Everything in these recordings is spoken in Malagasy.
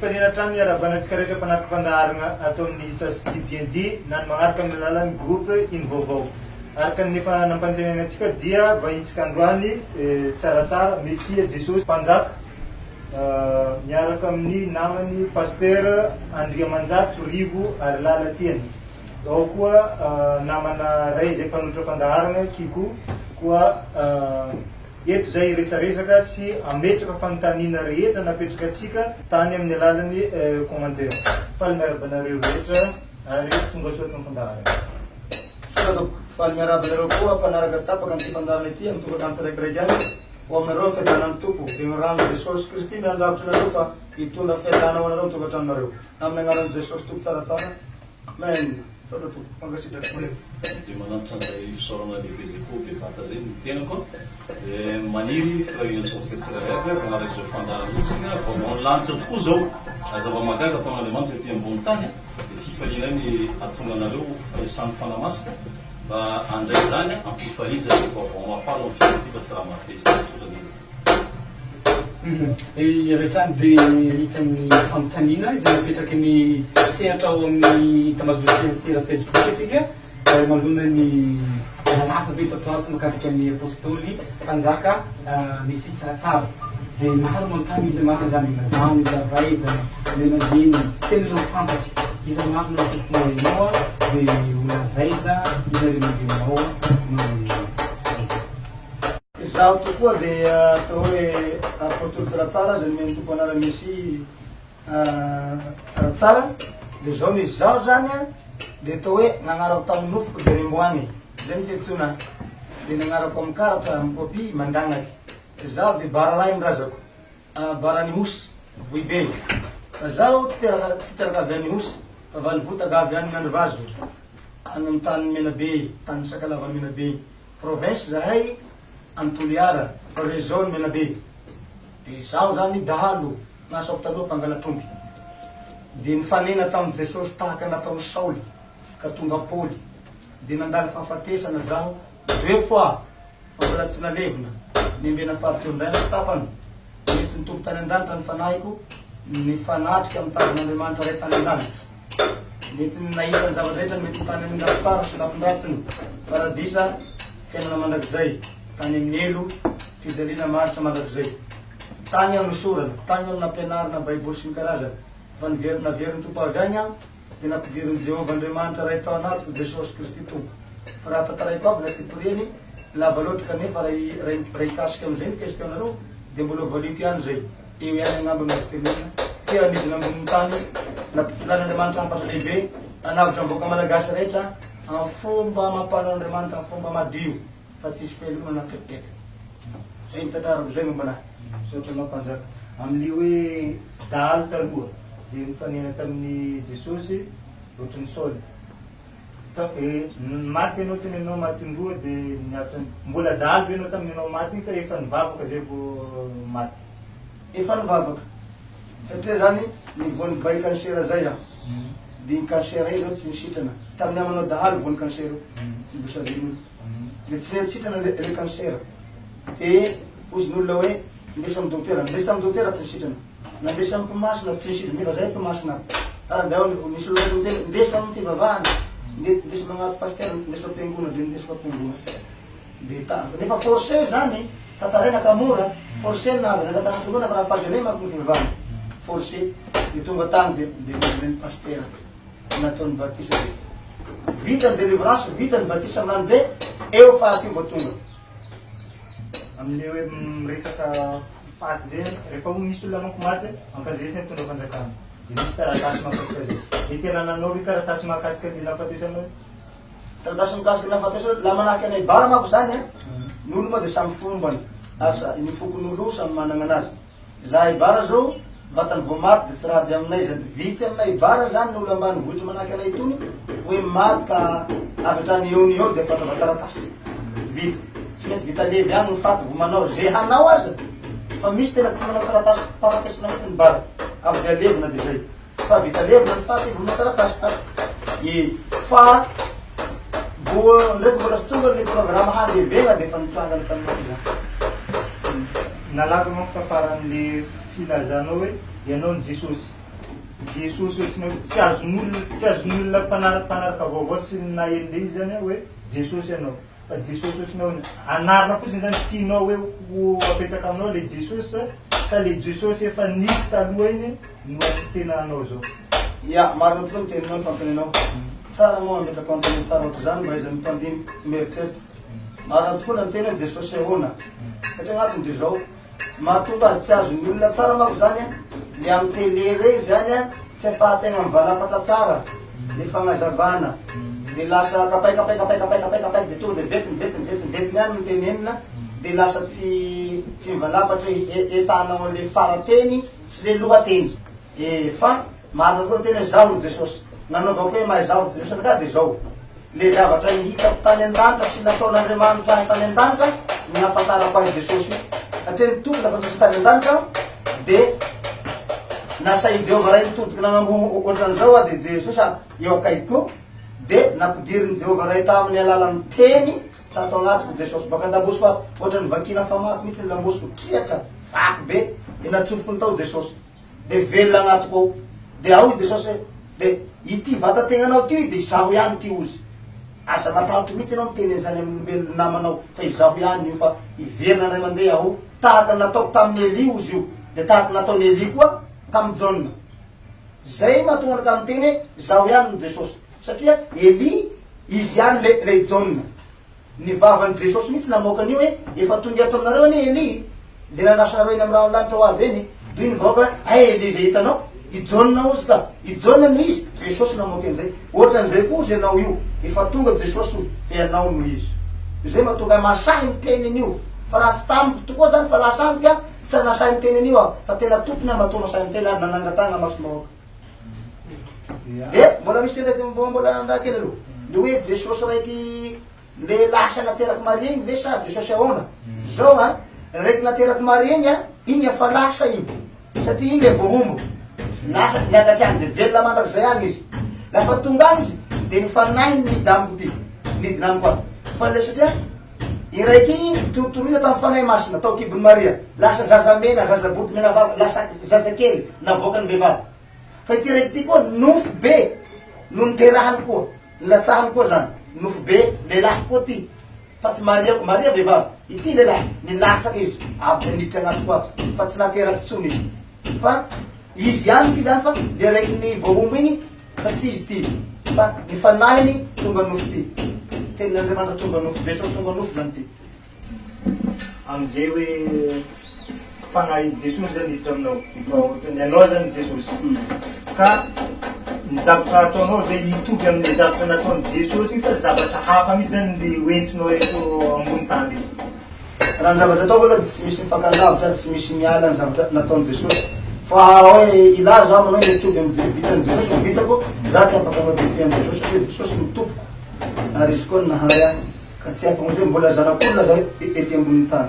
Ampifaliana hatrany ny iarahabana antsika rehetra mpanaraka fandaharana ato amin'ny Sasky Bien Dit na ny magnaraka amin'ny alalan'ny groupe Ino Vaovao. Araka ny efa nampanantenaina antsika dia vahintsika androany tsaratsara Mesia Jesosy Mpanjaka miaraka amin'ny namany Pasteur Andriamanjato Rivo Arilala Tiana. Ao koa namana ray izay mpanolotra fandaharana Kiko koa Eto izay hiresaresaka sy hametraka fanontaniana rehetra napetraka antsika tany amin'ny alalan'ny commentaire. Faly miarahaba anareo rehetra ary tonga soa ato amin'ny fandaharana. Misaotra tompoko. Faly miarahaba anareo koa mpanaraka tsy tapaka an'ity fandaharana ity amin'ny tokantrano tsiraikiraiky any. Ho aminareo ny fiadanan'ny Tompo. Dia ny ran'i Jesosy Kristy miandravitra anareo ka hitondra fiadanana ho anareo ny tokantranonareo. Amin'ny anaran'i Jesosy Tompo tsaratsara. Amen. Misaotra tompoko. Mankasitraka. Dia manantitra an'izay fisaorana lehibe izay koa bevata izay ny tenako. Dia maniry firahina antsika tsirairay avy hanaraka izao fandaharana izao isika. Vaovaon'ny lanitra tokoa izao. Zava-mahagaga ataon'Andriamanitra ety ambony tany. Dia fifalianay ny hahatonga anareo ho fahesan'ny Fanahy Masina mba handray izany am-pifaliana satria vaovao mahafaly ao amin'ny fiainana ity fa tsy raha mahatezitra. Misaotra indrindra. Avy hatrany dia miditra amin'ny fanontaniana izay napetraky ny mpisehatra ao amin'ny tambajotran-tserasera Facebook isika manoloana ny nalaza be tato ato mahakasika ny Apostoly Mpanjaka Mesia Tsaratsara. Dia maro manontany iza marina izany ilazany, ilay avy aiza, ray aman-dreny, tena ireo fantatry. Iza marina no tomponao ianao dia olona avy aiza, iza ray aman-dreninao no aiza. Izaho tokoa dia atao hoe Apostoly Tsaratsara izay nomen'ny Tompo anarana Mesia Tsaratsara, dia izao ny izaho zany an, dia atao hoe nagnarako tamin'ny nofoko dia remboagny, izay ny fiantsoana ahy, dia nagnarako amin'ny karatra, amin'ny copie, mandagnaky, izaho dia baralahy ny razako, baran'Ihosy, Vohibe, fa zaho tsy teraka tsy teraka avy any Ihosy fa valivotaka avy any Miandrivazo, any amin'ny tanin'i Menabe, tanin'i Sakalava Menabe. Province zahay any Toliara fa région ny Menabe de izaho zany dahalo nasako taloha mpangalatr'omby de nifanena tamin'i Jesosy tahaka nataon'i Saoly ka tonga Paoly de nandalo fahafatesana zaho deux fois fa mbola tsy nalevina nembena fahatelo indray aho sy tapany nentin'ny Tompo tany an-danitra ny fanahiko nifanatrika amin'ny tavan'Andriamanitra Ray tany an-danitra. Mety nahita ny zava-drehetra ny mety ho tany amin'ny lafy tsara sy lafin-dratsiny, paradisa, fiainana mandrakizay, tany amin'ny helo, fijaliana maharitra mandrakizay. Tany aho nosorana, tany aho nampianarina Baiboly sy ny karazany, fa niverina naverin'ny Tompo avy any aho, dia nampidirin'i Jehovah Andriamanitra Ray tao anatiko Jesosy Kristy Tompo. Fa raha tantaraiko aby na tsipiriany, lava loatra kanefa raha raha hikasika amin'izay ny question-nareo, dia mbola ho valiako ihany izay. Eo ihany angamba no azo tenenina. Te hanidina ambonin'ny tany, nampitondran'Andriamanitra hafatra lehibe, hanavotra ny vahoaka malagasy rehetra amin'ny fomba amam-panaon'Andriamanitra, amin'ny fomba madio, fa tsisy fialonana na petipety. Zay ny tantarako zay momba anahy. Misaotra anao Mpanjaka. Amin'ilay hoe dahalo taloha dia nifanena tamin'i Jesosy ohatran'i Saoly. Maty ianao teny ianao maty indroa dia niaritra ny. Mbola dahalo ve ianao tamin'ny ianao maty iny sa efa nivavaka zay vao maty? Efa nivavaka. Satria zany ny voan'ny bay cancer zay aho. Dia iny cancer iny zao tsy nisitrana. Tamin'ny aho manao dahalo voan'ny cancer io. Nibosaven'olo. Dia tsy nety sitrana le le cancer. Dia hozy ny olona hoe ndeso amin'ny dokotera. Ndeso tamin'ny dokotera tsy nisitrana. Nandesy amin'ny mpimasina tsy nisy nefa zay mpimasina ary andao nisy olona tonga teny ndeso amin'ny fivavahana ndeso magnato pasteur ndeso am-piangona de ndeso am-piangona de ta nefa forcé zany tantaraina ka mora forcé na avy nangataka am-piangona fa raha fady anay manko ny fivavahana forcé de tonga tany de de nodren'ny pasteur de nataony batisa de vita ny délivrance vita ny batisa amin'any de eo faty io vao tonga. Amin'ilay hoe miresaka faty zay, rehefa ho misy olona manko maty, mampandresy ny mpitondra fanjakana. Dia misy taratasy mahakasika zay. Mety anananao ve taratasy mahakasika ny nahafatesanao? Taratasy mikasika ny nahafatesana, laha manahaky anay bara manko zany an, ny olo moa dia samy fombany, ary sa- ny fokon'olo samy managna anazy. Zahay bara zao, vatany vao maty de tsy raha avy aminay zany. Vitsy aminay bara zany ny olo ambanivohitra manahaky anay itony hoe maty ka avy hatrany eo no eo de efa anaova taratasy. Vitsy. Tsy maintsy vita levy any ny faty vao manao ze hanao aza fa misy tena tsy manao taratasy fahafatesana mihitsy ny bara. Avy de alevina de zay. Fa vita levona ny faty vao taratasy fa e fa mbo ndraiky mbola tsy tonga ny programme handevegna de efa nitsangana tamin'ny za. Nalaza manko tafaran'le filazanao hoe ianao ny Jesosy. Jesosy ohatry ny hoe tsy azon'olona tsy azon'olona mpanaraka mpanaraka vaovao sy ny naheno le izy zany hoe Jesosy ianao. Fa Jesosy ohatry ny hoe anarana fotsiny zany tianao hoe ho apetaka aminao le Jesosy sa sa le Jesosy efa nisy taloha iny no tena anao zao? Ya, marina tokoa ny teninao, ny fanontanianao. Tsara moa mametra-panontaniana tsara ohatr'izany mba ahaizan'ny mpandinika mieritreritra. Marina tokoa ilay miteny hoe Jesosy ahoana? Satria agnatiny dia izao, mahatonga azy tsy azon'ny olona tsara manko izany an, le amin'ny télé ireny izany an, tsy afahan-tegna mivalapatra tsara le fagnazavana, de lasa kapay kapay kapay kapay kapay kapay de tonga de ventiny ventiny ventiny ventiny ihany no tenenina, de lasa tsy tsy mivalapatra hoe entahanao an'le fara-teny sy le lohateny. E fa marina tokoa ny teny hoe zaho no Jesosy. Nanaovako hoe mahay zaho Jesosy angaha dia izao. Le zavatra hitako tany an-danitra sy nataon'Andriamanitra ahy tany an-danitra no nahafantarako ahy Jesosy io. Satria ny Tompo lafa tonga tany an-danitra aho dia nasain'i Jehovah Ray nitodika nanamboho ohatran'izao aho dia Jesosy eo akaikiko eo dia nampidirin'i Jehovah Ray tamin'ny alalan'ny teny tato anatiko Jesosy. Baka an-dambosiko aho ohatran'ny vakiana famaky mihitsy ny lambosiko, triatra, vaky be dia natsofoko ny tao Jesosy. de velona agnatiko ao de ao i Jesosy hoe de ity vatategnanao ty de izaho ihany ity ozy aza matahotro mihitsy ianao miteny an'izany amin'olombelona namanao fa izaho ihany io fa hiverina indray mandeha aho tahaka ny nataoko tamin'i Elia ozy io de tahaka ny nataon'i Elia koa tamin'i Jaona zay mahatonga anakahy miteny hoe izaho ihany no Jesosy satria Elia izy ihany le le Jaona Ny vavan'i Jesosy mihitsy namoaka an'io hoe, Efa tonga eto aminareo anie Elia, izay nandrasanareo eny amin'ny rahon'ny lanitra ho avy eny. Dia hoy ny vahoaka hoe, Hay Elia izay hitanao? I Jaona hozy ka! I Jaona no izy! Jesosy namoaka an'izay. Ohatran'izay koa hozy ianao io, efa tonga Jesosy hozy, fa ianao no izy. Izay mahatonga ahy mahasahy miteny an'io. Fa raha tsy tamiko tokoa izany fa lasa amiko aho, tsy raha nahasahy niteny an'io aho, fa tena tompony aho matoa mahasahy miteny ary nanangan-tanana masom-bahoaka. Dia mbola misy raiky mbola nandraha kely aloha. Le hoe Jesosy raiky le lasa nateraky Maria igny ve sa Jesosy ahoana? Zao a, raiky nateraky Maria igny a, igny efa lasa igny. Satria igny le voahombo. Lasa niakatry any de velona mandrakizay agny izy. Lafa tonga agny izy de ny fanahiny nidina amiko ty. Nidina amiko ato. Fa le satria i raiky igny torotoroina tamin'ny fanahy masina tao kibon'i Maria. Lasa zaza mena, zaza boto mena vava, lasa zazakely navoakan'ny vehivavy. Fa ity raiky ity koa nofo be no niterahany koa, nilatsahany koa zany, nofo be lehilahy koa ty, fa tsy Maria, Maria vehivavy, ity lehilahy, nilatsaka izy, avy dia niditra agnatiko ato, fa tsy nateraka intsony izy, fa izy ihany ity zany fa le raiky ny voahombo igny fa tsy izy ity, fa ny fanahiny tonga nofo ty, tenin'Andriamanitra tonga nofo, Jesosy tonga nofo zany ty. Amizay hoe fanahin'i Jesosy zany hiditra aminao, efa ohatran'ny anao zany Jesosy. Ka ny zavatra ataonao ve hitovy amin'ilay zavatra nataon'i Jesosy iny sa zavatra hafa mihitsy zany le hoentinao eto ambony tany eto? Raha ny zavatra ataoko aloha dia tsy misy mifankalavitra ary tsy misy miala ny zavatra nataon'i Jesosy. Fa hoe hilaza aho manao hoe mitovy amin'ny vitan'i Jesosy ny vitako, za tsy afaka hanao défi an'i Jesosy satria Jesosy no tompoko ary Izy koa no nahary ahy. Ka tsy afaka manao hoe mbola zanak'olona za ety ambonin'ny tany.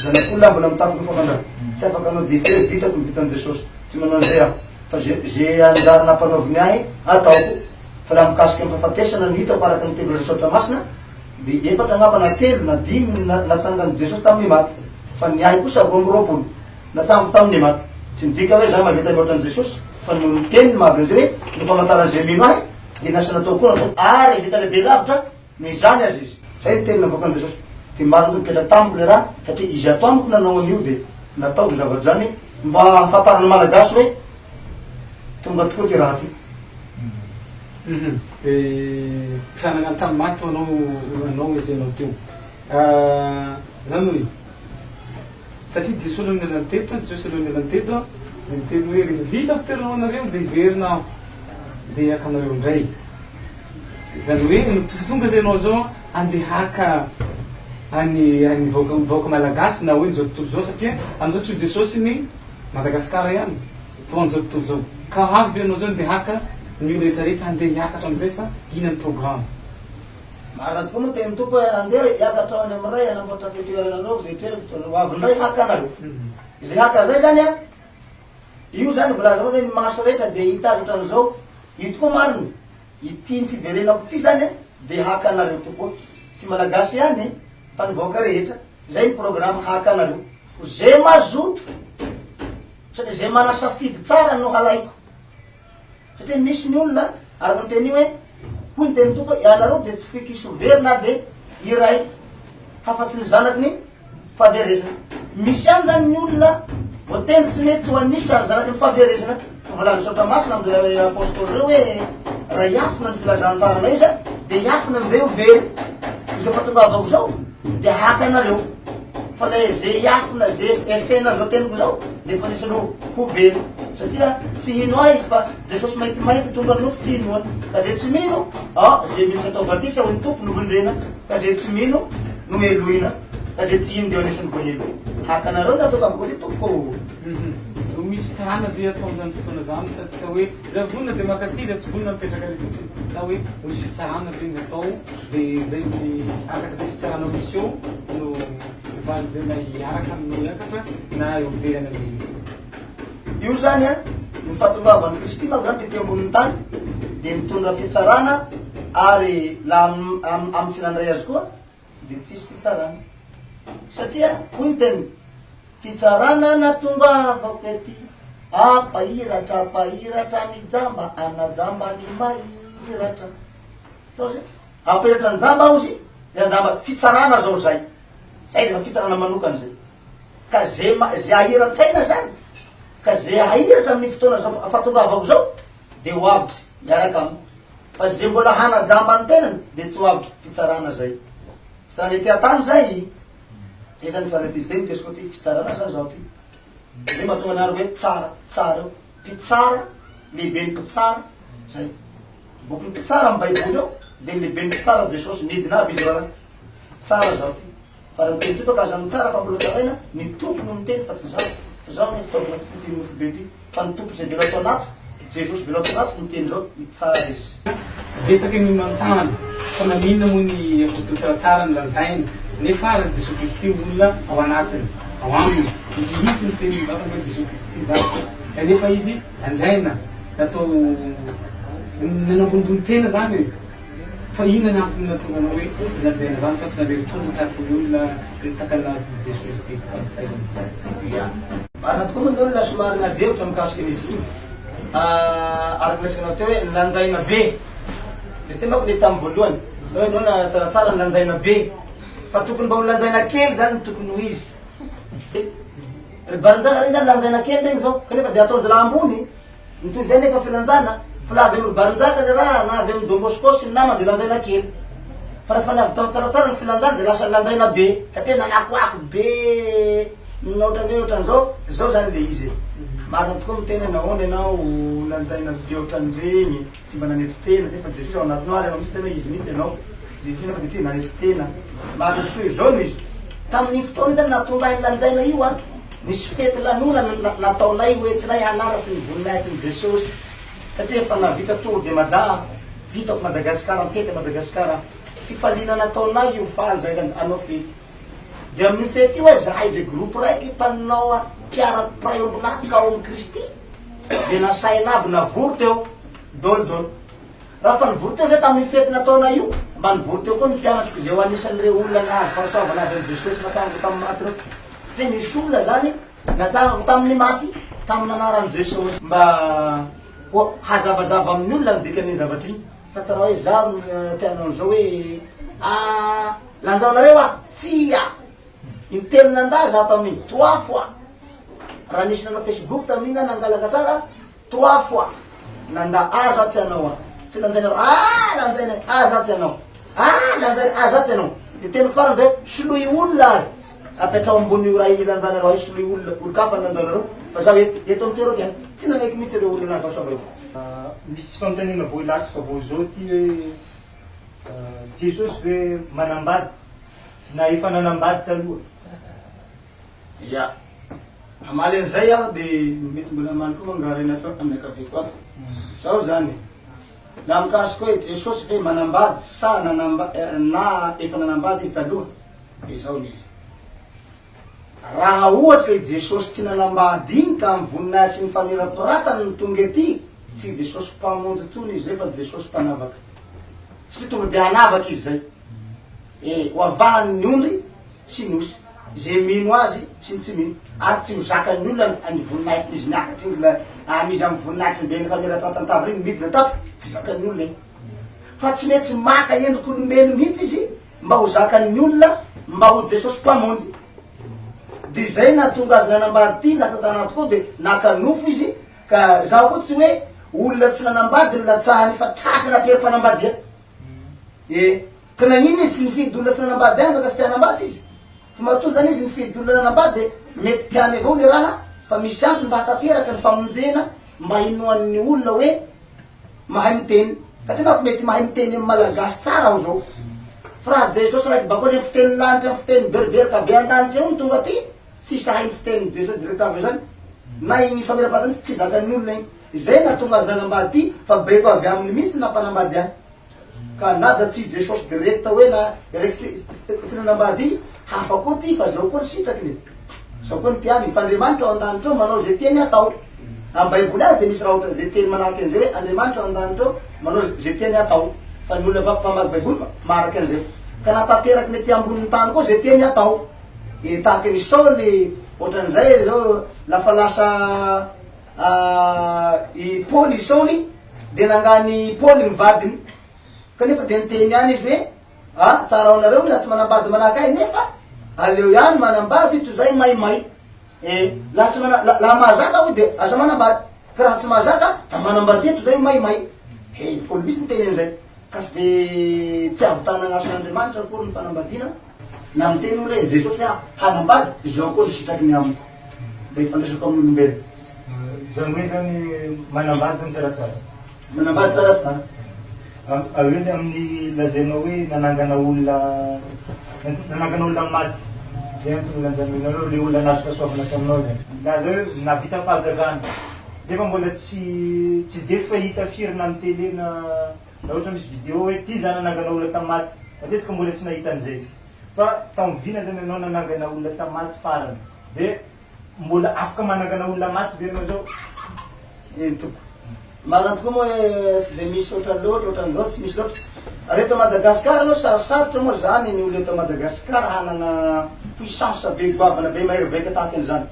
Zanak'olona mbola mitafy nofo aman-dra. Tsy afaka hanao défi hoe vitako ny vitan'i Jesosy. Tsy manao an'izay aho. Fa ze ze anjara nampanaoviny ahy, ataoko. Fa raha mikasika ny fahafatesana no hitako araka ny tenin'Ilay Soratra Masina, dia efatra angamba na telo na dimy no natsangan'i Jesosy tamin'ny maty. Fa ny ahy kosa 22 natsangako tamin'ny maty. Tsy midika hoe za mahavita mihoatra an'i Jesosy, fa noho ny teniny mahavy an'izay hoe no famantaran'izay mino ahy, dia ny asa nataoko koa nataoko. Ary vita lehibe lavitra Noho izany aza izy. Zay ny teny navoakan'i Jesosy. Dia marina tokoa mipetraka tamiko le raha satria izy ato amiko nanao an'io dia nataoko ny zavatra izany mba hahafantaran'ny Malagasy hoe tonga tokoa ity raha ity. Dia mpianaka ny tany maty ho anao anao izay anao teo. Zany hoe satria Jesoa aloha nialany teto, Jesosy aloha nialany teto dia niteny hoe rehefa vita fitoerana ho anareo dia hiverina aho dia haka anareo indray. Izany hoe tonga zay ianao zao andeha haka any any vahoaka vahoaka malagasy na hoe izao tontolo izao satria amin'izao tsy ho Jesosy ny Madagasikara ihany fa ho an'izao tontolo izao. Ka ho avy ve ianao zao andeha haka ny olona rehetra rehetra andeha hiakatra amin'izay sa inona ny programme? Marina tokoa moa tenin'ny Tompo hoe andeha hiakatra ao any amin'ny Ray hanamboatra fitoerana anareo izay toerako ho avy indray haka anareo. Izay haka izay zany an, io zany voalaza hoe ny maso rehetra dia hita azy ohatran'izao, io tokoa marina. Ity ny fiverenako ity zany a de haka anareo tokoa, tsy malagasy ihany e, fa ny vahoaka rehetra, zay ny programme haka anareo, ze mazoto satria ze mana safidy tsara no halaiko. Satria misy ny olona, araka ny teny io hoe, hoy ny tenin'ny Tompo hoe, ianareo dia tsy foiky hisy ho very na dia iray, hafa-tsy ny zanaky ny fahaverezana. Misy ihany zany ny olona voatendry tsy mety tsy ho anisan'ny zanaky ny fahaverezana. Fa voalazan'ny Soratra Masina amin'ireo apôstôly ireo hoe, raha hiafina ny filazantsaranao izy dia hiafina amin'izay ho very. Izao fahatongavako izao dia haka anareo. Fa le ze hiafina ze efena an'izao teniko izao dia efa nisy no ho very. Satria tsy hino ahy izy fa Jesosy maintimainty tonga ny nofo tsy hinoany. Ka ze tsy mino, ah, ze mino sy atao batisa hoy ny Tompo no vonjena. Ka ze tsy mino no helohina. Ka ze tsy hino dia ho anisan'ny voaheloka. Haka anareo ny ataoko amin'ny voalia tompoko ô. Misy fitsarana ve atao amin'izany fotoana izany sa tsy ka hoe izay vonona dia mankaty izay tsy vonona mipetraka any fotsiny sa hoe misy fitsarana ve ny atao dia izay araka izay fitsarana misy eo no mivaly izay na hiaraka amin'ny hiakatra na eo ivelany amin'ny Io zany an, ny fahatongavan'i Kristy manko zany tety ambonin'ny tany dia mitondra fitsarana ary la amin'ny tsy nandray azy koa dia tsisy fitsarana. Satria hoy ny teniny, fitsarana natongavako ety, ampahiratra ampahiratra ny jamba anajamba ny mahiratra. Zao zay. Ampahiratra ny jamba hozy dia anjamba fitsarana zao zay. Zay dia fitsarana manokana zay. Ka ze ze ahiran-tsaina zany, ka ze ahiratra amin'ny fotoana zao fahatongavako zao de ho avotry miaraka amiko. Fa ze mbola hanajamba ny tenany de tsy ho avotry fitsarana zay. Fitsarana ety an-tany zay, zay zany fa ty zay mitesiko ty fitsarana zany zaho ty. Zay mahatonga anareo hoe tsara, tsara eo. Mpitsara, lehiben'ny mpitsara, zay. Bokin'ny mpitsara amin'ny baiboly ao, de ny lehiben'ny mpitsara Jesosy, nidina aby izy rahalahy. Tsara zaho ty. Fa raha miteny toa ka aza mitsara fa mbola tsaraina, ny Tompo no miteny fa tsy zaho, fa zaho anie fitaovana fotsiny ity nofo be ity, fa ny Tompo izay velona ato anatiko, Jesosy velona ato anatiko miteny izao, hitsara Izy. Betsaka ny manontany fa naninona moa ny Apostoly tsaratsara no lanjaina nefa ary Jesoa Kristy olona ao anatiny, ao aminy, izy mihitsy miteny mivantana hoe Jesoa Kristy zaho kanefa izy lanjaina natao nanambonimbony tena zany e. Fa inona ny antony nahatonga anao hoe lazaina zany fa tsy nareo tonga tahaka ny olona nitakana Jesosy teto tamin'ny fainana? Ya. Marina tokoa moa ny olona somary niady hevitra mikasika an'izy iny. Araka ny resakanao teo hoe lanjaina be. Le zay manko le tamin'ny voalohany. Hoe ianao na tsaratsara ny lanjaina be. Fa tokony mba ho lanjaina kely zany no tokony ho izy. Ry barinjaka reny zany lanjaina kely reny zao kanefa de ataon-jalahy ambony. Mitovy izay nefa filanjana, fa laha avy amin'ny Barinjaka ny raha na avy amin'ny Don Bosco sy ny namany dia lanjaina kely. Fa rehefa ny avy tamin'ny Tsaratsara ny filanjana dia lasa lanjaina be, satria nanakoako be ohatran'ny hoe ohatran'izao, izao zany le izy e. Marina tokoa miteny hoe nahoana ianao lanjaina be ohatran'ireny, tsy mba nanetry tena, nefa Jesosy ao anatinao ary ianao mihitsy tena hoe izy mihitsy ianao, Jesosy nefa dia tia nanetry tena. Marina tokoa hoe izao no izy. Tamin'iny fotoana iny zany nahatonga ahy nilanjaina io an. Nisy fety lanonana nataonay hoentinay hanarasy ny voninahitry ny Jesosy satria efa nahavita tour de Mada aho, vitako Madagascar nitety Madagascar aho. Fifaliana nataonay io faly zahay zany hanao fety. Dia amin'io fety io hoe zahay izay groupe raiky mpanao mpiara mpiray ombon'antoka ao amin'i Kristy dia nasaina aby navory teo dôly dôly. Raha fa nivory teo zay tamin'io fety nataonay io, mba nivory teo koa ny mpianatriko izay ho anisan'ireo olona nahazo fahasoavana avy amin'i Jesosy natsangako tamin'ny maty ireo. Satria nisy olona zany natsangako tamin'ny maty tamin'ny anaran'i Jesosy. Mba ho hazavazava amin'ny olona ny dikan'iny zavatra iny. Fa tsy raha hoe izaho no te hanao an'izao hoe ah lanjaonareo aho, tsia! Intelo nandà zaho tamin'iny, trois fois. Raha nisy nanao Facebook tamin'iny aho nangalaka tsara, Trois fois nandà ah za tsy hanao ah tsy lanjainareo ah lanjainay ah za tsy hanao ah lanjainay ah za tsy hanao de teny farany de soloy olona ary apetraho ambony io ray ilanjanareo io soloy olona olon-kafa ny lanjanareo fa zaho eto eto amin'ny toerako ihany tsy nanaiky mihitsy ireo olona nahazo fahasoavana ireo. Misy fanontaniana vao hilatsaka vao izao ity hoe Jesosy ve manambady na efa nanambady taloha? Ya. Hamaly an'izay aho dia mety mbola hamaly koa mangaha Renato amin'ny ankaviako ato. Izao izany e. Laha mikasika hoe Jesosy ve manambady sa nanamba na efa nanambady izy taloha? Dia izao ny izy. Raha ohatra ka i Jesosy tsy nanambady iny ka amin'ny voninahitry sy ny famirapiratany no tonga ety, tsy Jesosy mpamonjy intsony izy izay fa Jesosy mpanavaka. Satria tonga dia hanavaka izy izay. E, ho avahany ny ondry sy ny osy, izay mino azy sy ny tsy mino. ary tsy ho zakan'ny olona ny voninahitry izy niakatra iny la amizy amin'ny voninahitry ny ben'ny famelan-tantantava iny midina tapy tsy zakan'ny olona iny fa tsy maintsy maka endrik'olombelo mihitsy izy mba ho zakan'ny olona mba ho Jesosy mpamonjy de zay nahatonga azy nanambady ty lasa tanaty koa de naka nofo izy ka zaho koa tsy hoe olona tsy nanambady no latsahany fa tratra naperim-panambadia e ka nagnino izy tsy nifidy olona tsy nanambady any fa ka tsy te hanambady izy fa matoa zany izy nifidy olona nanambady de mety tiany avao le raha fa misy antony mba hatanteraka ny famonjena mba hinoan'ny olona hoe mahay miteny satria manko mety mahay miteny amin'ny malagasy tsara aho zao fa raha Jesosy raiky bakeo ny fiteny lanitra ny fiteny beriberika be an-danitra eo no tonga aty tsy sahy ny fitenin'i Jesosy direct avy eo zany na iny famelam-patana tsy zakan'ny olona iny izay nahatonga azy nanambady fa baiko avy aminy mihitsy nampanambady ahy Ka na da tsy Jesosy direct hoe na raiky tsy nanambady iny, hafa koa ty fa zao koa ny sitrakiny e! Zao koa ny tiany, fa Andriamanitra ao an-danitra ao manao zay tiany hatao. Am baiboly aza de misy raha ohatran'izay teny manahaky an'izay hoe Andriamanitra ao an-danitra ao manao zay tiany hatao. Fa ny olona mpamaky baiboly maharaka an'izay. Ka na tanteraky ny aty ambonin'ny tany koa zay tiany hatao. E tahaky ny Saoly ohatran'izay zao lafa lasa I Paoly i Saoly dia nangany Paoly ny vadiny, kanefa dia niteny ihany izy hoe, Ah, tsara ho anareo raha tsy manambady manahaka ahy, nefa aleo ihany manambady toy izay maimay. Eh, laha tsy mana, laha mahazaka hoy dia aza manambady, ka raha tsy mahazaka da manambadia toy izay maimay. He, Paoly mihitsy niteny an'izay, ka tsy dia tsy ahavitana ny asan'Andriamanitra akory ny fanambadiana. Na miteny olona hoe Jesosy hoe hanambady, izao koa ny sitraky ny amiko, mba hifandraisako amin'ny olombelona. Izany hoe zany manambady zany tsaratsara. Manambady tsaratsara. Avy eo amin'ny lazainao hoe nanangana olona nanangana olona maty. Zay antony lanjanao le olona nahazo fahasoavana taminao zany. Milaza hoe nahavita fahagagana. Nefa mbola tsy tsy dia fahita firy na amin'ny télé na Raha ohatra misy vidéo hoe ty za nanangana olona tam maty, matetika mbola tsy nahita an'izay. Fa tam vina zany ianao nanangana olona tam maty farany? De mbola afaka manangana olona maty ve ianao zao? Eny tompoko. Marina tokoa moa hoe tsy dia misy ohatran'ny loatra ohatran'izao tsy misy loatra. Ary eto Madagasikara aloha sarosarotra moa zany ny olona eto Madagasikara hanana puissance be goavana be mahery vaika tahaka an'izany.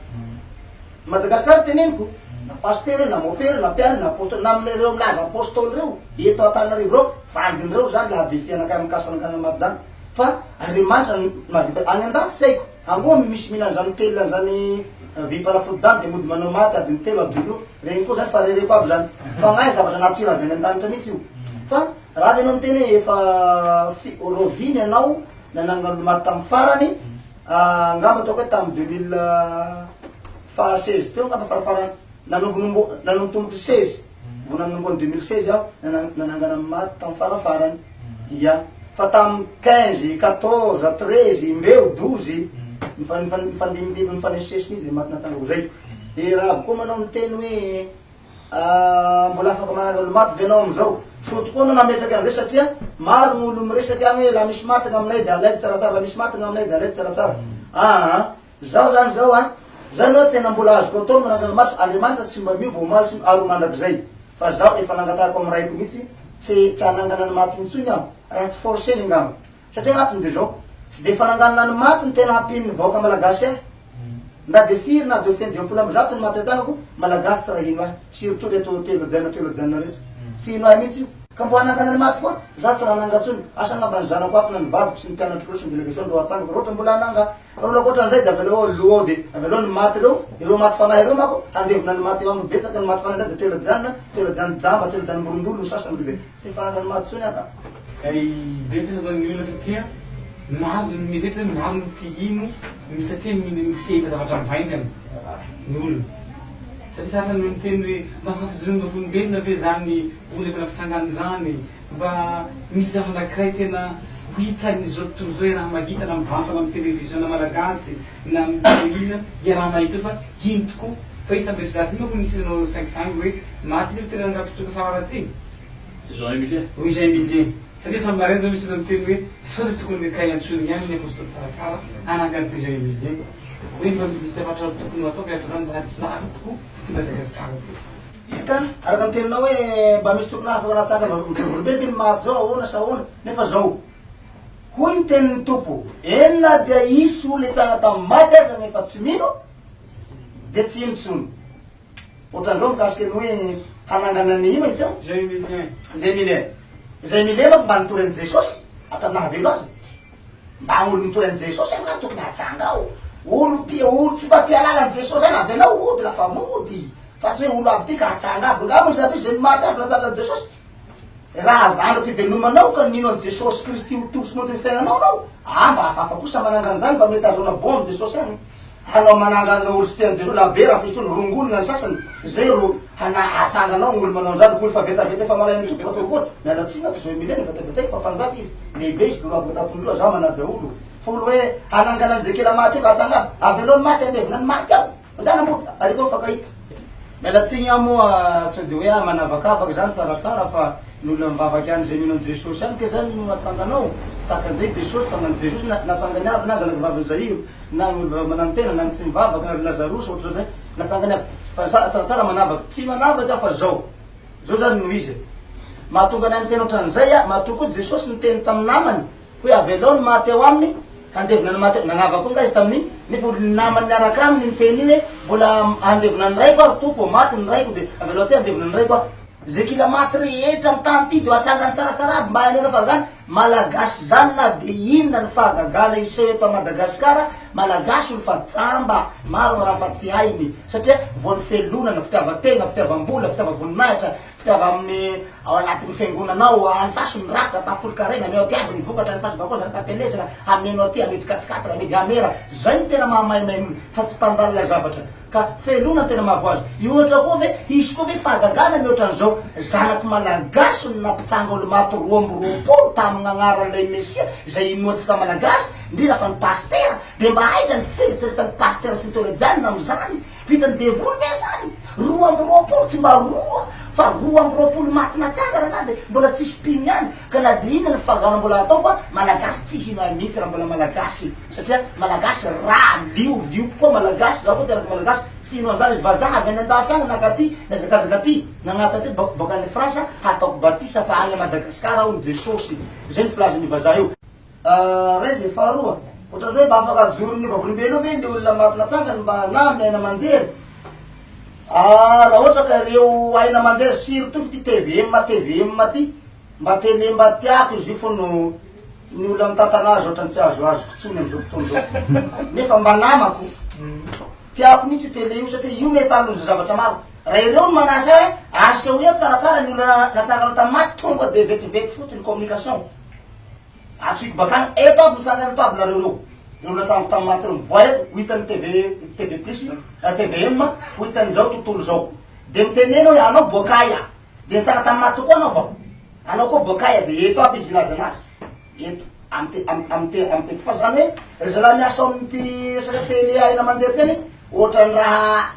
Madagascar teneniko, na pasitera io na mopera na mpianatra na apostoly na amin'ireo milaza apostoly ireo eto Antananarivo ireo, vandin'ireo zany laha be fianakaviana mikasika fanjakana maty zany fa Andriamanitra no mahavita any andafy tsy haiko, any koa misy mihinana zany telina zany vim-panafody zany de mody manao maty adiny telo adiny roa, reny koa zany fa rereko aby zany, fagnahy zavatra nature avy any an-danitra mihitsy io fa raha ianao miteny hoe efa fi- raoviana ianao nanangana olo maty tamin'ny farany Angamba ataoko hoe tamin'ny 2000 faha 16 teo angamba farafarany nanombonombo nanombotomboky 16 vao nanomboka ny 2016 aho nanangana ny maty tamin'ny farafarany ia fa tamin'ny 15 14 13 mbeo 12 nifandimindimby nifanesisesy mihitsy de maty natsangako zay de raha avokoa manao miteny hoe Ahh mbola afaka manangana olo maty ve enao amizao? Soa tokoa anao nametraky anizay satria maro ny olo miresaky agny hoe la misy maty gn'aminay de alaivo tsaratsara la misy maty gn'aminay de alaivo tsaratsara aa zaho zany zao a zany hoe tena mbola azoko atao ny manangana maty fa Andriamanitra tsy mba miova omaly sy ary ho mandrakizay fa zaho efa nangatahako amy raiko mihitsy tsy tsy hanangana ny maty intsony aho raha tsy forceny angamba Satria agnatiny de zao, tsy de fananganana ny maty no tena hampino ny vahoaka malagasy ahy. Na de firy na de feno 150 ny maty an-tanako, malagasy tsy raha hino ahy, surtout reto teolojiana teolojiana reto. Tsy hino ahy mihitsy io. Ka mbo hanangana ny maty koa, za tsy raha hananga tsony. Asa angamba ny zanako ato na ny vadiko sy ny mpianatro reo sy ny delegation ro hatsangako raha ohatra mbola hananga. Fa raha ohatran'izay de avelao ao loha ao de avelao ny maty reo, ireo maty fanahy ireo manko handevona ny maty eo aminy. Betsaka ny maty fanahy ndray de teolojiana, teolojiana jamba, teolojiana morondolo ny sasany de tsy fanangana maty tsony aho ka. Hay betsaka zao ny olona satria maro ny mieritreritra hoe maro ny te hino satria mino te hahita zavatra mivaingana ny olona. Satria sasany no miteny hoe mba fampijoroana vavolombelona ve zany olona efa nampitsangana izany, mba misy zavatra anakiray tena ho hitan'izao tontolo izao iaraha mahita na mivantana amin'ny televiziona malagasy na amin'ny tele inona iaraha mahita eo fa hino tokoa fa izy samy resy lahatra iny manko nisy nanao sangisangy hoe maty izy ve tena nangampitsoka farara ty. Jean Emilien. Oui Jean Emilien. Satria hatramin'ny maraina zao misy olona miteny hoe sao dia tokony kay antsoina ihany ny apostoly tsaratsara hanangana ity Jean Emilien. Hoe mba misy zavatra tokony ho atao ka eto zany mba tsy lahatra tokoa ity Madagasikara ity. Ka araka ny teninao hoe mba misy tokony afaka natsangana vavolombelona ve ny maty zao ahoana sa ahoana nefa zao hoy ny tenin'ny Tompo eny na dia hisy olona hitsangana tamin'ny maty aza nefa tsy mino. de tsy hino tsony. Ohatran'izao mikasika ny hoe hanangana ny inona izy teo? Zay Emilien. Zay Emilien. Zay Emilien manko mba nitory an'i Jesosy hatramin'ny nahavelo azy. Mba olo mitory an'i Jesosy angaha tokony hajanga ao. Olo tia olo tsy mba tia halala an'i Jesosy zany avelao hody lafa mody. Fa tsy hoe olo aby ty ka hajanga aby. Nga moa izy aby zay maty aby natsanga an'i Jesosy. Raha avandra-pivelomanao ka nino an'i Jesosy Kristy ho Tompo sy Mpamonjy ny fiainanao anao, ah mba hafahafa kosa manangana an'izany mba mety ahazoana bon amin'i Jesosy any. Hanao manangana olo tsy tian'i Jesosy na be raha fisotroana rongony na ny sasany, zay ro hana atsanganao ny olo manao an'izany, olo fa vetaveta efa malain'ny Tompo atao koa, miala tsiny aho tsy zo Emilien vetavetaiko fa mpanjaka izy, lehibe izy loha avo tampony loha, zaho manaja olo, fa olo hoe hanangana an'izay kela maty io ka atsangano, avelao ny maty andevina ny maty ao. Mandehana mody, ary koa mifankahita. Miala tsiny aho moa sao dia hoe aho manavakavaka izany tsaratsara fa ny olona mivavaka ihany izay mino an'i Jesosy ihany kay zany no atsanganao, tsy tahaka an'izay Jesosy fa nan'i Jesosy na natsangany aby na zanaka vavin'i Zaïro na ny olona mananotena na ny tsy mivavaka na ry Lazarosy ohatr'izay natsangany aby fa za tsaratsara manavaka, tsy manavaka aho fa zao, zao zany no izy e, mahatonga anay miteny ohatran'izay aho, matoa koa Jesosy niteny tamin'ny namany Hoe avelao ny maty ao aminy, handevona ny maty ao, nagnava koa nga izy tamin'iny, nefa olo namany niaraka aminy niteny iny hoe mbola handevona ny raiko aho ry Tompo ô, maty ny raiko de avelao tsy handevona ny raiko aho. Ze kila maty rehetra am tany ty de ho atsangany tsaratsara aby mba hainareo fa zany Malagasy zany na de inona ny fahagagana hiseho eto a Madagascar, Malagasy olo fa jamba, maro raha fa tsy hainy satria voan'ny felonana, fitiavan-tegna, fitiavam-bola, fitiavam-boninahitra, Fitiava amin'ny ao anatin'ny fiangonana ao, alefaso ny rakitra, ampahafolon-karena, ameo aty aby ny vokatra, alefaso bakao zany fampielezana, ameno aty, amidy katikatra, amidy hamera, zay no tena mahamaimaina olona fa tsy mpandalina zavatra ka felona no tena mahavoa azy. Hihoatra koa ve, hisy koa ve fahagagana mihoatra an'izao, zanaky malagasy no nampitsanga olo-maty 22 tamin'agnaran'ilay Mesia izay inoantsika malagasy, indrindra fa ny pasitera, dia mba aiza ny fieritreretan'ny pasitera sy ny teolojianina amin'izany? Vitan'ny devoly ve zany? 22 tsy mba roa fa 22 maty natsangana nga de mbola tsisy mpino ihany ka na de inona ny fangana mbola atao fa malagasy tsy hino ahy mihitsy raha mbola malagasy satria malagasy ra lio lioko koa malagasy za koa teraka malagasy tsy hino an'zany izy vazaha avy any andafy agny nakaty niazakazaka aty nagnata aty boka any France hataoko batisa fa any Madagascar aho ny Jesosy zay ny filazan'io vazaha io. Raha izay faharoa, ohatran'izay hoe mba afaka ajoron'ny vavolombelona ve ny olona maty natsangany mba na amin'ny aina aman-jery? Ah, raha ohatra ka ireo aina aman-jery, surtout ity tvm tvm ty, mba tele mba tiako izy io fa no ny olona mitantana azy ohatran'ny tsy azoazoko intsony amin'izao fotoana izao. Nefa mba namako. Tiako mihitsy io tele io satria io no ahitana zavatra maro. Raha ireo no manasa ahy hoe asehoy aho tsaratsara ny olona natsangana tamin'ny maty, tonga dia vetivety fotsiny communication. Antsoiko bakany eto aby mitsangana eto aby nareo reo. Ireo natsangako tamin'ny maty ireo mivoaha eto ho hitan'ny TV TV plus na tvm ho hitan'izao tontolo izao. Dia mitenena hoe anao boaka aia? Dia nitsanga tamin'ny maty tokoa anao vao? Anao koa boaka aia? Dia eto aby izy hilaza anazy. Eto amy te amy amy te amy te fa zany hoe ry zalahy miasa ao amin'ity resaka tele aina mandeha ty any ohatran'ny raha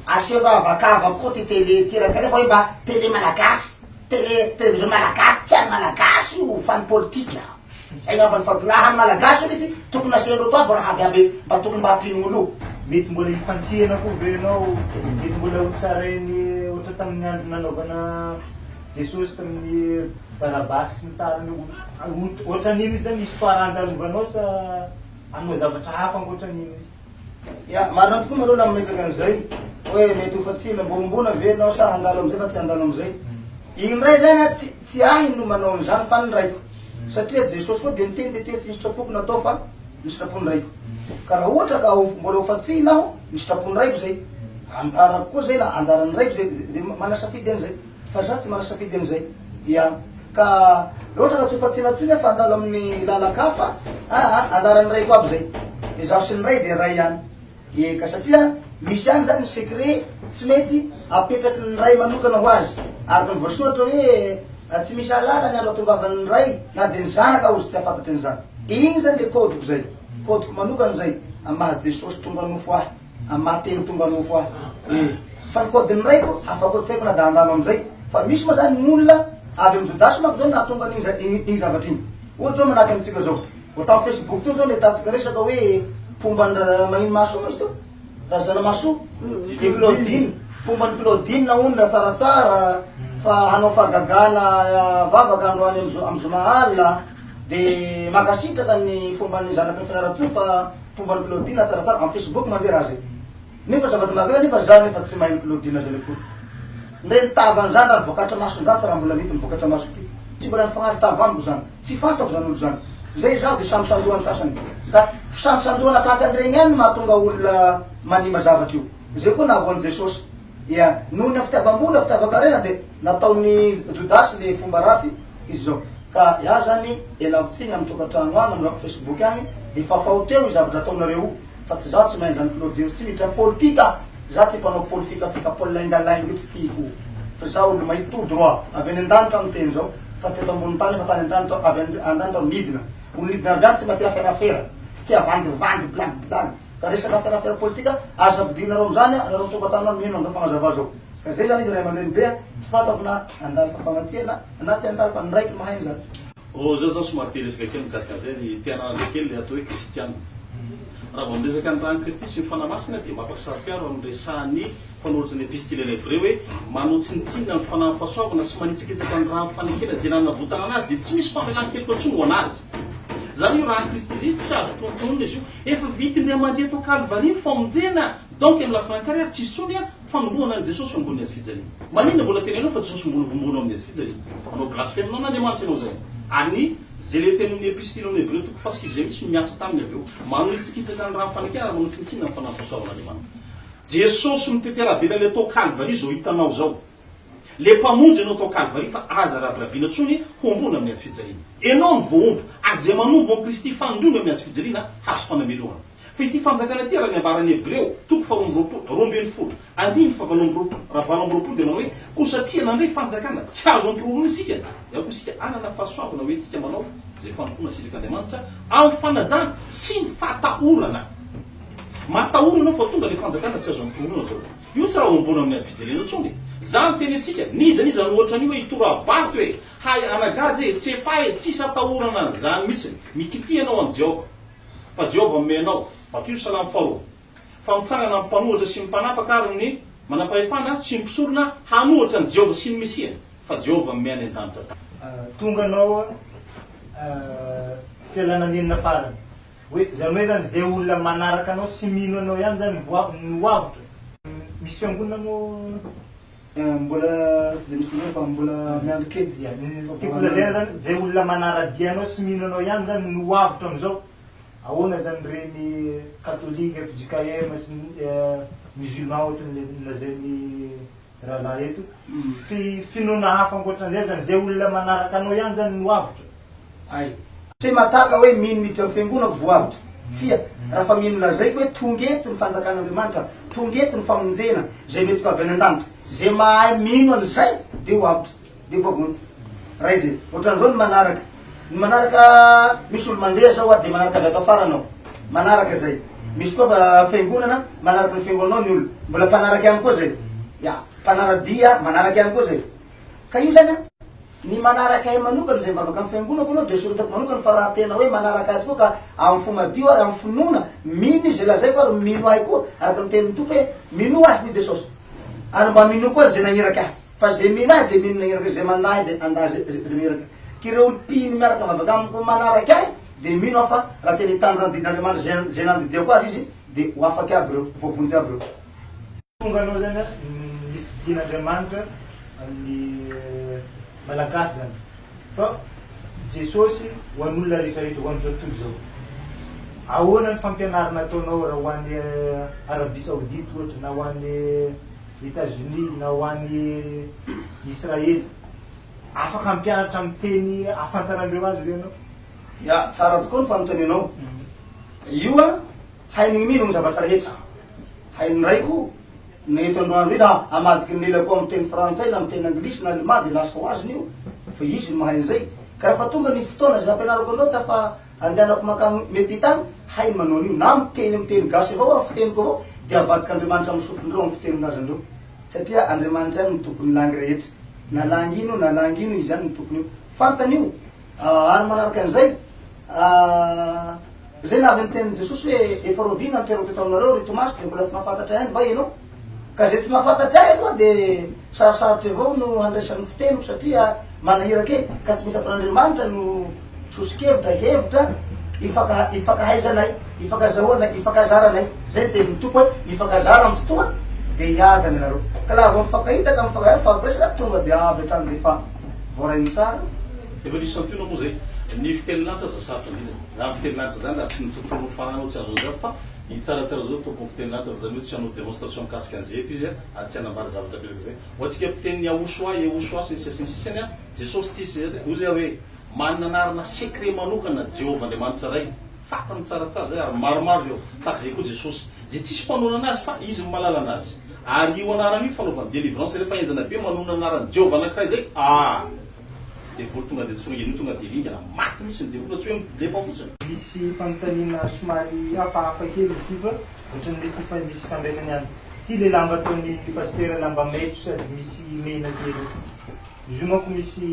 aseho raha avakava koa ty tele ty raha kanefa hoe mba tele malagasy. Télé télévision malagasy tsy an'ny malagasy io fa ny politika. Zay ngamba ny fa raha ny malagasy io mety tokony asiandreo to aby raha aby aby mba tokony mba hampinono io. Mety mbola hifantsihana koa ve ianao? Mety mbola ho tsarainy ohatra tamin'ny andro nanaovana Jesosy tamin'ny Barabasy sy ny tariny ohatran'iny izy zany histoire andalovanao sa hanao zavatra hafa ankoatran'iny izy? Ya, marina tokoa nareo laha mametraka an'izay hoe mety ho fatsina mbombona ve enao sa handalo amizay fa tsy handalo amizay. Igny ndray zany a tsy tsy ahy no manao an'izany fa ny raiko. Satria Jesosy koa dia niteny tetia tsy ny sitrapoko no atao fa ny sitrapon'ny raiko. Ka raha ohatra ka mbola ho fatsina aho, ny sitrapon'ny raiko zay. Anjarako koa zay na anjaran'ny raiko zay zay manasafidy an'izay. Fa za tsy manasafidy an'izay. Ya. Ka raha ohatra ka tsy ho fatsina intsony aho fa handalo amin'ny lalan-kafa, aa anjaran'ny raiko aby zay. Izaho sy ny ray dia ray ihany. Eka satria misy ihany zany ny secret tsy maintsy apetraky ny ray manokana ho azy. Araka ny voasoratra hoe tsy misy ahalala ny andro ahatongavan'ny ray na dia ny zanaka ozy tsy hahafantatry an'izany. Iny zany le code-ko zay. Code-ko manokana zay amin'ny maha Jesosy tonga nofo ahy. Amin'ny maha teny tonga nofo ahy. E. Fa ny code-n'ny raiko hafa koa tsy haiko na da handalo amin'izay. Fa misy moa zany ny olona avy amin'i Jodasy manko zao no nahatonga an'iny iny zavatra iny. Ohatra zao manahaka amintsika zao. Vao tamin'ny Facebook teo zao nahitantsika resaka hoe mpomba an'i Ra-, Mahasoa moa izy teo? Razanamahasoa? I Claudine. Mpomba an'i Claudine hono Ratsaratsara fa hanao fahagagana vavaka androany amin'ny zoma alina. De mankasitraka ny fomban'ny zanaky ny Fianarantsoa fa mpomba an'i Claudine Ratsaratsara. Amin'ny Facebook mandeha raha zay. Nefa zavatra mahagaga nefa za nefa tsy mahay mi-Claudine zany akory. Ndre ny tavany zany raha ny vokatra masony zany tsy raha mbola nety ny vokatra masoko ty. Tsy mbola nifagnary tava amiko zany. Tsy fantako zany olo zany. Zay zaho de sambisambohan'ny sasany. Ka fisambisambohana tahaka an'iregny ihany no mahatonga olona manimba zavatra io. Zay koa nahavoan'i Jesosy. Dia noho ny fitiavam-bola, fitiavan-karena dia nataon'i Jodasy le fomba ratsy izy zao. Ka iah zany ialako tsiny amin'ny tokantrano any, amin'ny Facebook any, de fafao teo io zavatra ataonareo io. Fa tsy zaho tsy mahay an'izany Claudius tsy miditra am politika za tsy mpanao polifikafika polaingalainga io tsy tiako fa za olo mahitsy tout droit avy any andanitra aho miteny zao fa tsy teto ambony tany fa tany andanitra avy any andanitra aho nidina olo nidina avy any tsy mba tia aferafera tsy tia vandivandy blague blague ka resaka aferafera politika aza ampidirinareo amzany a nareo mitokantrano any mino anzao fagnazava zao ka zay zany izy ray aman-dreny be a tsy fantako na handalo fafagnatsiana na tsy handalo fa ny raiko mahay anzany. Oh zao zao somary te hiresaka kely mikasika an'izay ry te hananatra kely ilay atao hoe kristiana. Raha vao miresaka ny ran'i Kristy sy ny Fanahy Masina dia mampasaro-piaro amin'ny resahan'ny mpanoratra ny epistily an'ny Hebreo hoe manao tsinontsinona ny fanahin'ny fahasoavana sy manitsakitsaka ny ran'ny fanekena izay nanavotana anazy dia tsy misy famelan-keloka intsony ho an'azy. Izany io ran'i Kristy izay tsy azo tonontononina izy io. Efa vita indray mandeha tao Kalvary ny famonjena donc amin'ny lafiny anankiray ary tsisy intsony Fanombohana an'i Jesosy eo ambonin'ny hazofijaliana. Maninona mbola tenenao fa Jesosy mbola homboana ao amin'ny hazofijaliana? Manao blasphème an'Andriamanitra ianao izay. Ary ny izay ilay teny amin'ny epistilin'ny Hebreo toko fahasivy izay mihitsy no miantso taminy avy eo. Manonitsikitsaka ny rà fanekena ary manao tsinontsinona ny fanahy fahasoavan'Andriamanitra. Jesosy miteteravela ilay tao Kalvary izao hitanao izao. Ilay Mpamonjy ianao tao Kalvary fa aza rabirabiana intsony homboana amin'ny hazofijaliana. Ianao no voahombo ary izay manombo an'i Kristy fanindroany amin'ny hazofijaliana hazo fanamelohana. Fa ity fanjakana ity, raha ny ambaran'ny Hebreo, toko faharoa amby roapolo, 12, andininy fahavalo amby roapolo, raha 28 dia manao hoe, Koa satria nandray fanjakana tsy azo ampiroroina isika, dia aoka isika hanana fahasoavana ho entintsika manao izay fanompoana sitrak'Andriamanitra amin'ny fanajana sy ny fahatahorana. Matahora ianao fa tonga ilay fanjakana tsy azo ampiroroina izao. Io tsy raha homboana amin'ny hazo fijaliana intsony e. Za miteny antsika, n'iza n'iza hanohatra an'io hoe hitora-bato e, hay hanagadra e, tsy efa e, tsisy atahorana an'izany mihitsiny. Mikitia ianao an'i Jehovah. Fa Jehovah hanome anao. Vakio ny Salamo faharoa. Fa mitsangana ny mpanohitra sy ny mpanapaka ary ny manampahefana sy ny mpisorona hanohitra an'i Jehovah sy ny Mesiany, fa Jehovah hanome any an-danitra tany. Tonga anao fialana nenina farany. Hoe zany hoe zany zay olona manaraka anao sy mino anao ihany zany no avotra. Misy fiangonana moa. Mbola tsy dia misy fiangonana fa mbola miandry kely. Ya, ny tiako lazaina zany zay olona manara-dia anao sy mino anao ihany zany no avotra amizao. Ahoana zany reny katolika, fjkm sy ny musulman ohatran'ny lazain'ny rahalahy eto. Fi finoana hafa ankoatran'izay zany zay olona manaraka anao ihany zany no avotra. Hay. Tsy hoe mataka hoe mino miditra amin'ny fiangonako vao avotra. Tsia. Raha fa mino lazaiko hoe tonga eto ny fanjakan'Andriamanitra, tonga eto ny famonjena izay nentiko avy any an-danitra. Izay mahay mino an'izay dia ho avotra, dia voavonjy. Raha izay. Ohatran'izao ny manaraka. Ny manaraka, misy olo mandeha zao dia manaraka avy ato afara anao. Manaraka izay. Misy koa fiangonana, manaraka ny fiangonanao ny olona. Mbola mpanaraka ihany koa izay. Ya. Mpanara-dia, manaraka ihany koa izay. Ka io zany an, ny manaraka ahy manokana izay mivavaka amin'ny fiangonako aloha dia soratako manokana fa raha tena hoe manaraka ahy tokoa ka amin'ny fo madio ary amin'ny finoana, mino izay lazaiko ary mino ahy koa araka ny tenin'ny Tompo hoe minoa ahy hoy Jesosy ary mba minoa koa izay nagniraka ahy fa izay mino ahy dia mino nagniraka ahy, izay mandà ahy dia handà izay nagniraka ahy. Ka ireo mpino miaraka mivavaka amiko manaraka ahy dia mino aho fa raha tena hitandrina ny didin'Andriamanitra izay izay nandidiako azy izy dia ho afaka aby ireo, ho voavonjy aby ireo. Tonga anao zany ny fidin'Andriamanitra amin'ny Malagasy zany fa Jesosy ho an'olona rehetra rehetra ho an'izao tontolo izao. Ahoana ny fampianarana ataonao raha ho any Arabie Saoudite ohatra na ho any Etats-Unis na ho any Israely? Afaka hampianatra amin'ny teny ahafantaran'ireo azy ve ianao? Ya, tsara tokoa ny fanontanianao. Io an, hain'ny mino ny zavatra rehetra. Hain'ny raiko na eto androany ry na amadiky ny lelako amin'ny teny frantsay na amin'ny teny anglisy na alemà dia lasa ho azony io fa izy no mahay an'izay. Ka rehefa tonga ny fotoana izay ampianarako anao ka fa andehanako mankany miampita any, hainy manao an'io na miteny amin'ny teny gasy avao amin'ny fiteniko avao dia avadik'Andriamanitra amin'ny sofindreo amin'ny fitenin'azy andreo satria Andriamanitra ihany no tompon'ny langue rehetra na langue ino na langue ino izy ihany no tompon'io. Fantany io. Ary manaraka an'izay, izay nahavy ny tenin'i Jesosy hoe, Efa rahoviana ny toerako teto aminareo, ry Tomasy, dia mbola tsy mahafantatra ahy ihany va ianao? Ka izay tsy mahafantatra ahy aloha dia sarosarotra avao no handraisany ny fiteniko satria manahira kely, ka tsy maintsy ataon'Andriamanitra no soso-kevitra, hevitra. Ifaka ifankahaizanay, ifankazahoanay, ifankazaranay. Zay ny tenin'ny Tompo hoe mifankazara amin'ny Tsitoha dia hiadana ianareo. Ka laha vao mifankahita ka mifankahay mifampiresaka tonga dia avy hatrany dia efa voarainy tsara. Efa nisy santionany moa zay. Ny fiteny lanitra aza sarotra indrindra. Zany fiteny lanitra zany raha tsy ny tontolo faranao tsy azo azava fa i Tsaratsara zao tompon'ny fiteny lanitra fa zany hoe tsy hanao démonstration mikasika an'izay eto izy ary tsy hanambara zavatra betsaka zay. Ho antsika mpiteny Yahushua, Yehoshua sy ny sisa sy ny sisa ny an, Jesosy tsisy hoy zay hoe manana anarana secret manokana Jehovah Andriamanitra Ray. Fantany tsaratsara zay ary maromaro ireo. Tahaka izay koa Jesosy. Izay tsisy mpanonona anazy fa Izy no mahalala anazy. Ary io anarana io fanaovany delivrance rehefa henjana be manonona anaran'i Jehovah anakiray zay ah! Devoly tonga de tsoringana io tonga de ringana maty mihitsy ny devoly fa tsy hoe milefa fotsiny. Misy fanontaniana somary hafahafa kely izy ity fa ohatran'ny mety efa misy ifandraisany ihany. Ity le lamba ataon'ny pasitera lamba maitso sady misy mena kely io. Izy io manko misy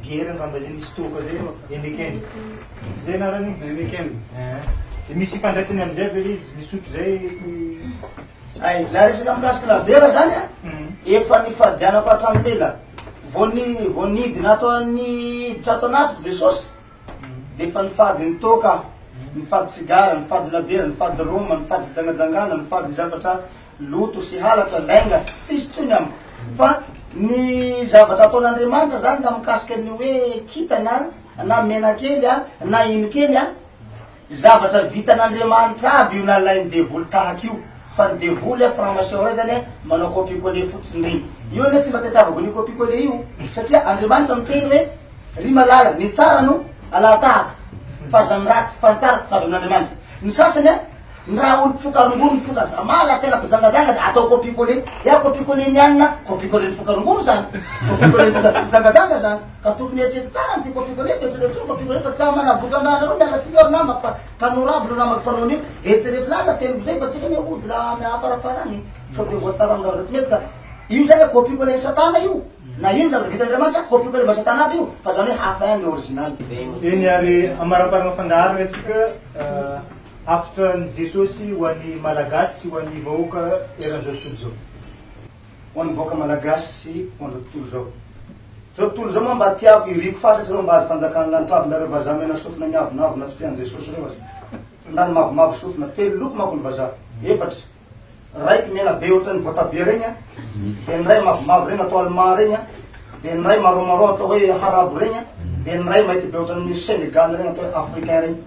Bière angamba zay misy toaka zay Heineken. Tsy zay anarany? Heineken. Eh. De misy ifandraisany amizay ve le izy misotro zay? Ay, za resaka mikasika labiera zany a, efa nifadianako hatramin'ny ela. Vao ny vao nidina ato niditra ato anatiko Jesosy, de efa nifady ny toaka aho, nifady sigara, nifady labiera, nifady rhum, nifady fijangajangana, nifady zavatra Loto sy halatra, lainga, tsisy tsony amiko. Fa ny zavatra ataon'Andriamanitra zany na mikasika ny hoe kintana na menakely a, na ino kely a, zavatra vitan'Andriamanitra aby io nalain'ny devoly tahaka io. Fa ny devoly a, franc maçon reo zany a, manao copie coller fotsiny regny. Io anie tsy mba tadiavako an'io copie coller io, satria Andriamanitra miteny hoe ry malala, ny tsara no alahatahaka, fa aza ny ratsy, fa ny tsara avy amin'Andriamanitra. Ny sasany a, Ny raha olo mpifoka rongony mifoka jamala tena mpijangajanga de atao copie coller, ya copie coller ny anona, copie coller ny foka rongony zany, copie coller ny mpijangajanga zany, ka tokony eritrereto tsara ny copie coller fa eritrereto tsony copie coller fa tsy hamanaboka ny rahanareo miala tsiny aho ry namako fa tanora aby reo namako mpanao an'io, eritrereto lalina teniko zay fa tsika anie hody raha any afarafara any sao de voatsara amin'ny zavatra tsy mety ka io zany copie coller ny satana io. Na ino zavatra vitan'Andriamanitra, copie coller mba satana aby io, fa zany hoe hafa ihany ny original. Eny ary amaraparana fandaharana antsika hafatra an'i Jesosy ho an'ny Malagasy sy ho an'ny vahoaka eran'izao tontolo izao. Ho an'ny vahoaka Malagasy sy ho an'izao tontolo izao. Izao tontolo izao moa mba tiako, iriko fatratra ireo mba azo fanjakan'ny lanitra aby nareo vazaha mena sofina miavonavona tsy tian'i Jesosy ireo aza. Ndany mavomavo sofina, telo loko manko ny vazaha, efatra. Raiky mena be ohatran'ny voatabia regny a, de ny ray mavomavo regny atao allemand regny a, de ny ray marron marron atao hoe harabo regny a, de ny ray mainty be ohatran'ny Sénégal regny atao hoe africain regny.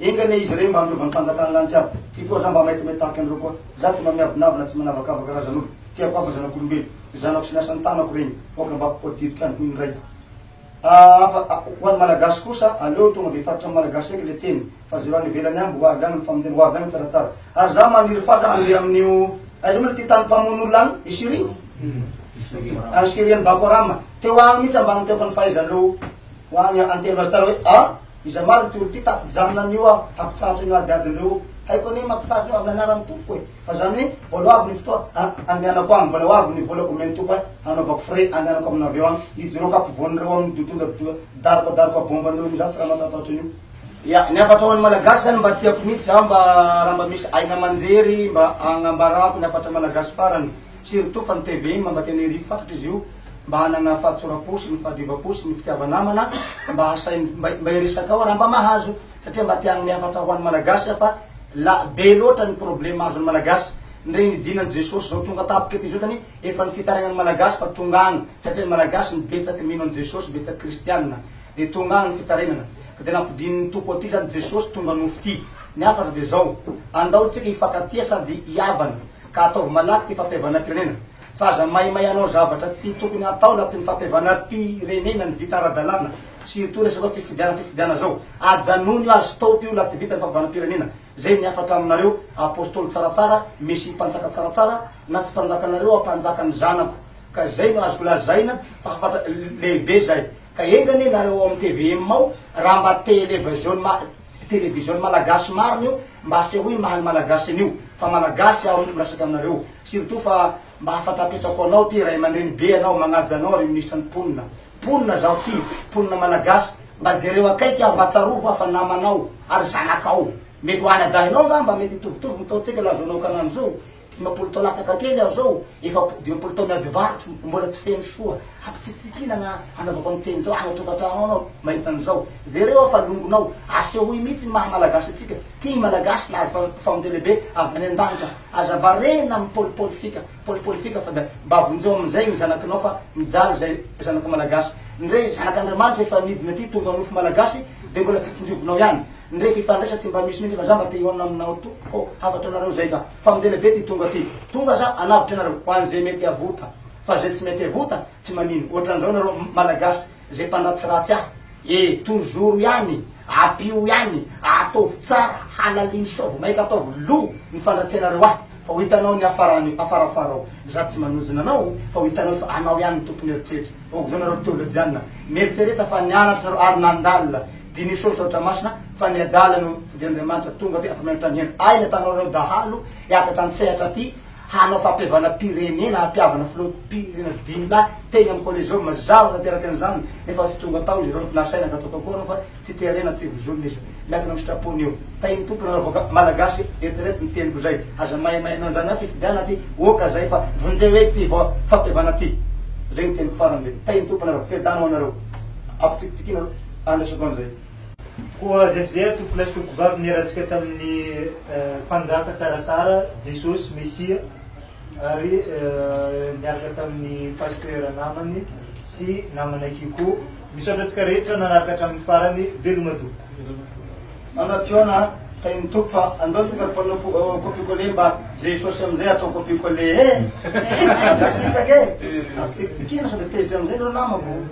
Enga anie izy regny mba handova ny fanjakan'ny lanitra aby. Ty koa za mba maintimainty tahaka an'ireo koa. Za tsy mba miavonavona, tsy manavakavaka razan'olo. Tiako aby ny zanak'olombelo. Zanako sy ny asan'ny tanako regny. Aoka mba hampipodidiko ihany hoy ny ray. Fa ho an'ny Malagasy kosa, aleo tonga dia faritra amin'ny Malagasy eky le teny, fa zay ho any ivelany any mbo ho avy any ny famonjena, ho avy any ny tsaratsara. Ary za maniry fatra handeha amin'io, aiza moa le ty tany mpamono olona any? I Syrie? Any Syrie any Bako Haram. Teo agny mihitsy ambany teoko ny fahaizan'ireo ho agny antelo azy tsara hoe a iza marina ty olo ty tapijanona an'io aho, hampitsahatra an'io adiadin'ireo io. Haiko anie mampitsahatra io amin'ny anaran'ny Tompo e. Fa zany hoe mbola ho avy ny fotoa andehanako agny, mbola ho avy ny volako omen'ny Tompo ahy hanaovako frais andehanako amin'ny avion agny, hijoroako ampovoan'ireo amin'ny dodonda daroka daroka bomba an'ireo za tsy raha matataotra an'io. Ya, ny hafatra ho an'ny Malagasy zany mba tiako mihitsy za mba raha mba misy aina aman-jery mba agnambarako ny hafatra Malagasy farany, surtout fa ny tvm mba tena iriko fatratra izy io mba hanana fahatsoram-po sy ny fahadiovam-po sy ny fitiava-namana mba hasainy mba hiresaka ao raha mba mahazo. Satria mba te hanome hafatra ho an'ny Malagasy aho fa la be loatra ny problème mahazo ny Malagasy. Ndre ny dinan'i Jesosy zao tonga tampoka ety zao zany efa ny fitarainan'ny Malagasy fa tonga agny satria ny Malagasy ny betsaky mino an'i Jesosy betsaky kristianina de tonga agny ny fitarainana ka de nampidinin'ny Tompo aty zany Jesosy tonga nofo ty. Ny hafatra de zao, andao tsika hifankatia sady hihavana ka ataovy malaky ty fampihavanam-pirenena fa aza maimay hanao zavatra tsy tokony hatao la tsy ny fampihavanam-pirenena ny vita ara-dalàna. Surtout resaka hoe fifidianana fifidianana zao. Ajanony io ary stop io la tsy vita ny fahavanam-pirenena. Zay ny hafatra aminareo Apostoly tsaratsara, Mesia mpanjaka tsaratsara, na tsy mpanjakanareo aho mpanjaka ny zanako. Ka zay no azoko lazaina fa hafatra lehibe zay. Ka enga anie nareo ao amin'ny tvm ao raha mba television television malagasy marina io mba asehoy ny maha ny malagasy an'io fa malagasy aho eto miresaka aminareo. Surtout fa mba hafatra apetrako anao ty ray aman-dreny be anao magnaja anao ry minisitra ny mponina. Mponina zaho ty, mponina malagasy, mba jereo akaiky aho, mba tsarovy aho fa namanao ary zanakao. Mety ho anadahinao angamba, mety hitovitovy ny taontsika lazanao kanano zao. 50 tao latsaka kely aho zao, efa 50 tao miady varotra, mbola tsy feno soa. Hampitsikitsikiana na anaovako ny teny zao, any an-tokantrano ao anao mahita an'izao. Jereo aho fa longonao, asehoy mihitsy ny maha malagasy antsika. Tia ny malagasy nahazo famonjena lehibe avy any an-danitra. Aza variana amin'ny polipolifika. Polipolifika fa da mba vonjeo amin'izay ny zanakinao fa mijaly zay zanaka malagasy. Ndre zanak'Andriamanitra efa nidina aty tonga nofo malagasy de mbola tsy tsinjovinao ihany. Ndre fifandraisa tsy mba misy mihitsy fa za mba te hihaona aminao tompoko hafatra anareo zay ka. Famonjena be ty tonga ty. Tonga za hanavotra anareo ho an'izay mety havota fa zay tsy mety havota tsy manino. Ohatran'izao nareo malagasy zay mpandratsiratsy ahy e toujours ihany ampio ihany ataovy tsara halalino soa vao maika ataovy lo ny fandratsianareo ahy fa ho hitanao ny hafarany afarafara ao za tsy manozona anao fa ho hitanao fa anao ihany ny tompony eritreritra ok zao nareo teolojianina mieritrereta fa nianatra nareo ary nandalina diniho soa ny soratra masina fa ny adala no fidian'Andriamanitra tonga aty ampamenatra ny hendry ay ny atanao dahalo hiakatra an-tsehatra aty hanao fampihavanam-pirenena, hampihavana filoham-pirenena dimy lahy teny amin'ny Coliseum, mazava tanteraka an'izany, nefa tsy tonga tao izy ireo, nasaina ngataka koa ireo fa tsy te harena tsy vozonina izy, miankina amin'ny sitrapony io. Tahin'ny Tompo nareo vahoaka Malagasy, eritrereto ny teniko zay, aza maimay an'izany hoe fifidianana ty, oka zay fa vonjeo eky ty vao fampihavana ty, zay ny teniko farany le, tahin'ny Tompo nareo, fiadanana ho anareo, ampitsikitsikiana andraisako an'izay. Koa zay sy zay tompolahy sy tompovavy niarantsika tamin'ny Mpanjaka tsaratsara Jesosy Mesia ary niaraka tamin'ny Pasteur namany sy namana Kiko. Misaotra antsika rehetra nanaraka hatramin'ny farany. Veloma tompoko. Manao tiona a, tahin'ny Tompo fa andao tsika ry mpanompo copie coller mba Jesosy amizay atao copie coller e! Mankasitraka e! Ampitsikitsikiana sao dia tezitra amizay nareo namako.